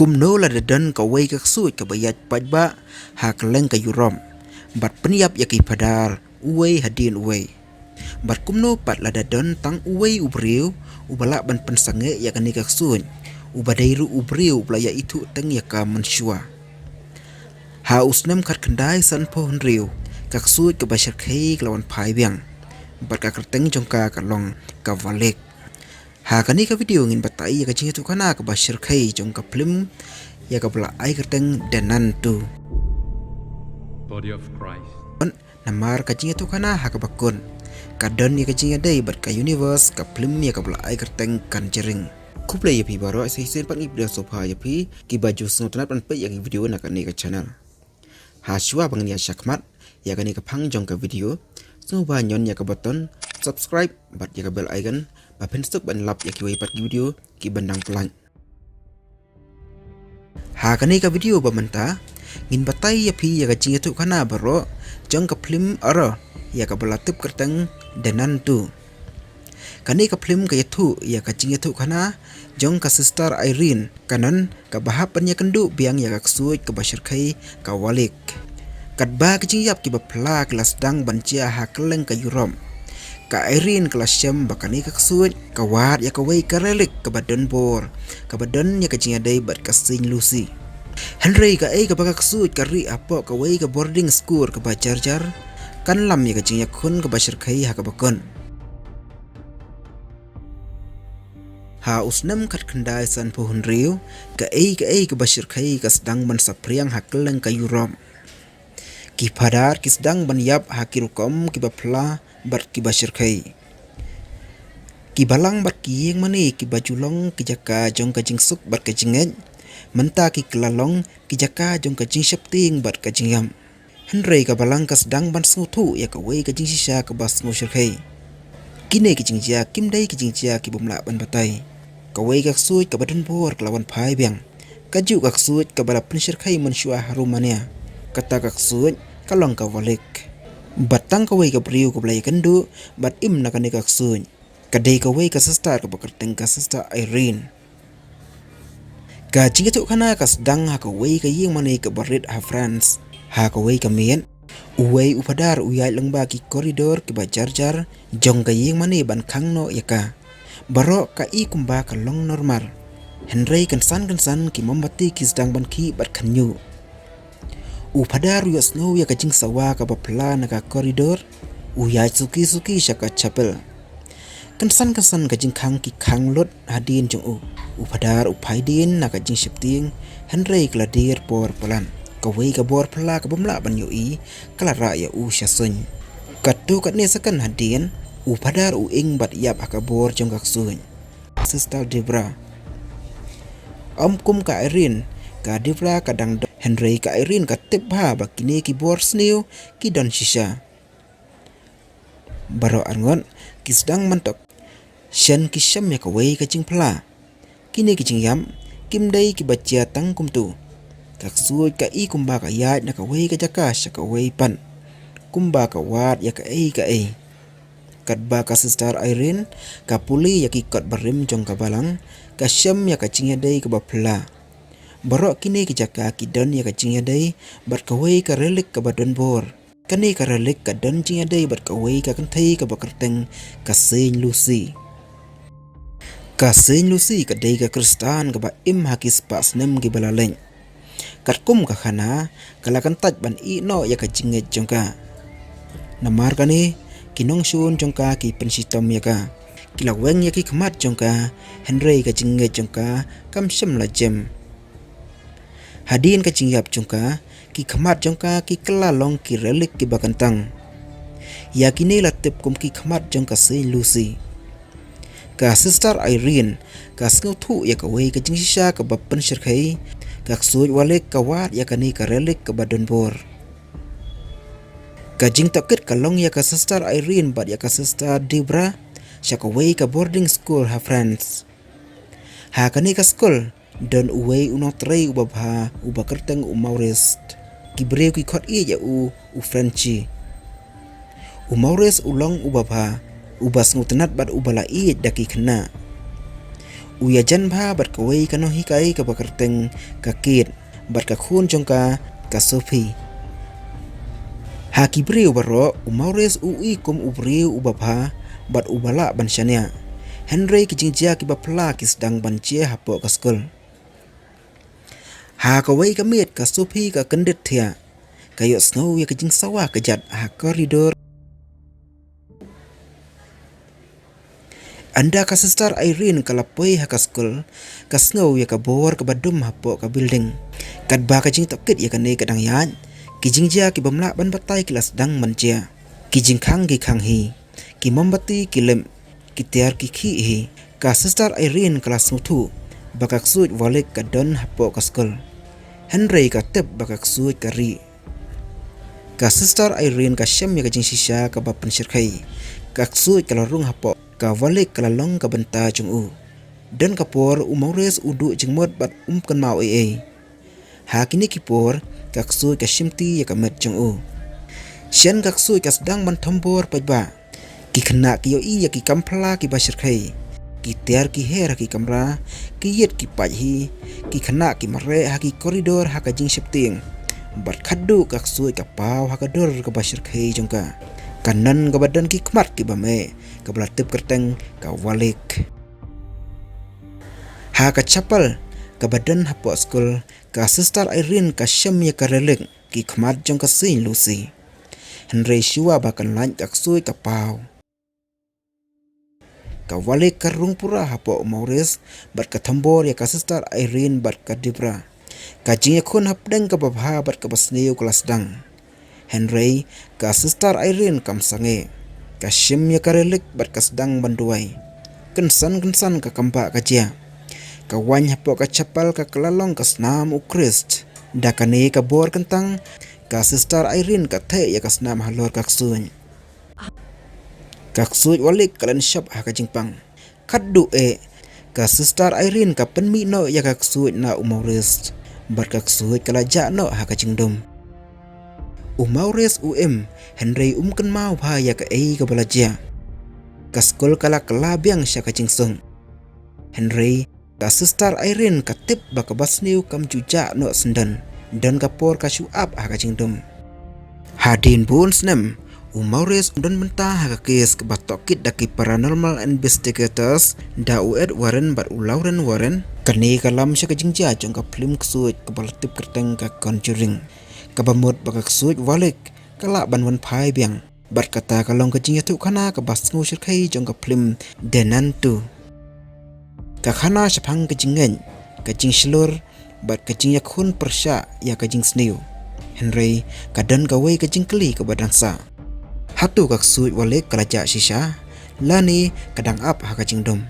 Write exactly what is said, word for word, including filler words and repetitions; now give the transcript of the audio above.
Kumno lada don kawei ka ksuid kaba ïaid paidbah ha kylleng ka Europe bad pynïap ïa ki phadar uwei hadien uwei? Bad kumno pat lada don tang uwei u briew uba lah ban pynsangeh ïa kane ka ksuid, uba dei ruh u briew uba la ïaithuh teng ïa ka mynshuwa? Ha u snem khatkhyndai sanphew hynriew, ka ksuid kaba shyrkhei ka la wan phai biang, bad ka kyrteng jong ka ka long ka Valak. Ha kane ka video ngin batai ïa ka jingïathuhkhana kaba shyrkhei jong ka phlim ïa kaba la ai kyrteng The Nun two. Body of Christ. Namar ka jingïathuhkhana ha kaba kut ka don ïa ka jingïadei bad ka universe ka phlim ïa kaba la ai kyrteng Conjuring. Khublei ïa phi baroh, sa shisien pat ngi pdiang sngewbha ïa phi kiba ju sngewtynnat ban peit ïa ki video na kane ka channel. Ha shuwa ba ngin ïa shakmat ïa kane ka phang jong ka video, sngewbha ñion ïa ka button subscribe bad ïa ka bell icon ba phin suk ban lap ïa kiwei pat ki video kiban dang pynlait. Ha kane ka video ba mynta ngin batai ïa phi ïa ka jingïathuhkhana baroh jong ka phlim horror ïa kaba la tip kyrteng The Nun two. Kane ka phlim ka ïathuh ïa ka jingïathuhkhana jong ka Sister Irene, ka nun kaba hap ban ïakynduh biang ïa ka ksuid kaba shyrkhei ka Valak. Katba ki jingïap kiba phylla ki la sdang ban jia ha kylleng ka Europe, ka Irene ka la shem ba kane ka ksuid ka wad ïa kawei ka relic kaba don bor, kaba don ïa ka jingïadei bad ka Saint Lucy. Hynrei kaei kaba ka ksuid ka rieh hapoh kawei ka boarding school kaba jar jar kan lam ïa ka jingïakhun kaba shyrkhei ha kaba kut. Ha u snem khatkhyndai sanphew hynriew, kaei kaei kaba shyrkhei ka sdang ban saphriang ha kylleng ka Europe. Ki phadar ki sdang ban ïap ha ki rukom kiba phylla bad kiba shyrkhei. Ki balang bad ki ïingmane kiba ju long ki jaka jong ka jingsuk bad ka jingngeit, mynta ki kylla long ki jaka jong ka jingsheptieng bad ka jingïap. Hynrei ka balang ka sdang ban sngewthuh ïa kawei ka jingshisha kaba sngewshyrkhei. Kine ki jingjia kim dei ki jingjia ki bym lah ban batai. Kawei ka ksuid kaba don bor ka la wan phai biang, kajuh ka ksuid kaba la pynshyrkhei mynshuwa ha Rumania. Kata ka ksuid ka long ka Valak. Bad tang kawei ka briew kaba la ïakynduh bad im na kane ka ksuid, ka dei kawei ka sister kaba kyrteng ka Sister Irene. Ka jingïathuhkhana ka sdang ha kawei ka ïingmane kaba rit ha France. Ha kawei ka miet, uwei u phadar u ïaid lyngba ki corridor kiba jar jar jong ka ïingmane ban khang noh ïa ka. Baroh ka i kumba ka long normal. Hynrei kynsan kynsan ki mombati ki sdang ban khih bad khynñiuh. U phadar u ïohsngew ïa ka jingsawa kaba phylla na ka corridor, u ïaid suki suki sha ka chapel. Kynsan kynsan ka jingkhang ki khang lut hadien jong u. U phadar u phai dien na ka jingsheptieng, hynrei ka la dier por palat. Kawei ka bor phylla ka bym lah ban ïohi ka la rah ïa u sha suiñ. Katto katne second hadien, u phadar u ing bad ïap ha ka bor jong ka ksuid. Sister Deborah. Ym kum ka Irene, ka Deborah ka dang don, hynrei ka Irene ka tip bha ba kine ki bor sniew ki don shisha. Baroh arngut ki sdang ban tok shen ki shem ïa kawei ka jingphylla. Kine ki jingïap kim dei kiba jia tang kumta. Ka ksuid ka i kumba ka ïaid na kawei ka jaka sha kawei pat, kumba ka wad ïa kaei kaei. Katba ka Sister Irene ka pule ïa ki kot barim jong ka balang, ka shem ïa ka jingïadei kaba phylla. Baroh kine ki jaka ki don ïa ka jingïadei bad kawei ka relic kaba don bor. Kane ka relic ka don jingïadei bad kawei ka kynthei kaba kyrteng ka Saint Lucy. Ka Saint Lucy ka dei ka Khristan kaba im ha ki spah snem kiba la leit. Katkum ka khana, ka la kyntait ban ïeh noh ïa ka jingngeit jong ka. Namar kane, ki nongshun jong ka ki pynshitom ïa ka. Ki la weng ïa ki khmat jong ka, hynrei ka jingngeit jong ka kam shym la jem. Hadien ka jingïap jong ka, ki khmat jong ka ki kylla long ki relic kiba kyntang. Ïa kine la tip kum ki khmat jong ka Saint Lucy. Ka Sister Irene ka sngewthuh ïa kawei ka jingshisha kaba pynshyrkhei, ka ksuid Valak ka wad ïa kane ka relic kaba don bor. Ka jingtohkit ka long ïa ka Sister Irene bad ïa ka Sister Deborah sha kawei ka boarding school ha France. Ha kane ka skul don uwei u nongtrei uba bha uba kyrteng u Maurice. Ki briew ki khot ïeit ïa u, u Frenchie. U Maurice u long uba bha, uba sngewtynnat bad uba la ïeit da ki khynnah. U ïajan bha bad kawei ka nonghikai kaba kyrteng ka Kate bad ka khun jong ka, ka Sophie. Ha ki briew baroh, u Maurice u i kum u briew uba bha bad uba lah ban shaniah. Hynrei ki jingjia kiba phylla ki sdang ban jia hapoh ka skul. Ha kawei ka miet, ka Sophie ka kyndit thiah. Ka ïohsngew ïa ka jingsawa kjat ha koridor. Ynda ka Sister Irene ka la poi ha ka skul, ka sngew ïa ka bor kaba dum hapoh ka building. Katba ka jingtohkit ïa kane ka dang ïaid, ki jingjia ki bym lah ban batai ki la sdang ban jia. Ki jingkhang ki khang hi, ki mombati ki lip, ki tiar ki khih hi. Ka Sister Irene ka la sngewthuh ba ka ksuid Wallach ka don hapoh ka skul. Hynrei ka tip ba ka ksuid ka rieh. Ka Sister Irene ka shem ïa ka jingshisha kaba pynshyrkhei. Ka ksuid ka la rung hapoh ka Wallach, ka la long ka bynta jong u. Don ka por u Maurice u duh jingmut bad um kynmaw ei ei. Ha kine ki por, ka ksuid ka shimti ïa ka met jong u. Shen ka ksuid ka sdang ban thombor paidbah. Ki khynnah ki ïohi ïa ki kam phylla kiba shyrkhei. Ki tiar ki her ha ki kamra, ki ïit ki pait hi, ki khynnah ki mareh ha ki koridor ha ka jingsheptieng. Bad khadduh ka ksuid ka paw ha ka dur kaba shyrkhei jong ka. Ka non kaba don ki khmat kiba meh, kaba la tip kyrteng ka Wallach. Ha ka chapel kaba don hapoh skul, ka Sister Irene ka shem ïa ka relic, ki khmat jong ka Saint Lucy. Hynrei shuwa ba kan lait, ka ksuid ka paw. Ka Wallach ka rung pura hapoh u Maurice bad ka thombor ïa ka Sister Irene bad ka Deborah. Ka jingïakhun hapdeng kaba bha bad kaba sniew ka la sdang. Hynrei ka Sister Irene kam sangeh. Ka shim ïa ka relic bad ka sdang ban duwai. Kynsan kynsan ka kam ba ka jia. Ka waiñ hapoh ka chapel ka kylla long ka snam u Khrist. Da kane ka bor kyntang, ka Sister Irene ka theh ïa ka snam halor ka ksuid. Ka ksuid Wallach ka len shop ha ka jingpang. Khadduh eh, ka Sister Irene ka pynmih noh ïa ka ksuid na u Maurice. Bad ka ksuid ka la jah noh ha ka jingdum. U Maurice u im, hynrei um kynmaw bha ïa kaei kaba la jia. Ka skul ka la kylla biang sha ka jingsuk. Hynrei ka Sister Irene ka tip ba kaba sniew kam ju jah noh syndon. Don ka por ka shu ap ha ka jingdum. Hadien bun snem, u Maurice u don bynta ha ka kes kaba tohkit da ki paranormal investigators, da u Ed Warren bad u Lorraine Warren. Kane ka lam sha ka jingjia jong ka phlim ksuid kaba la tip kyrteng ka Conjuring. Kaba mut ba ka ksuid Wallach ka lah ban wan phai biang. Bad kata ka long ka jingïathuhkhana kaba sngewshyrkhei jong ka phlim The Nun two. Ka khana shaphang ka jingngeit, ka jingshlur, bad ka jingïakhun pyrshah ïa ka jingsniew. Hynrei ka don kawei ka jingkylli kaba dang sah. Hato ka ksuid Wallach ka la jah shisha, lane ka dang ap ha ka jingdum?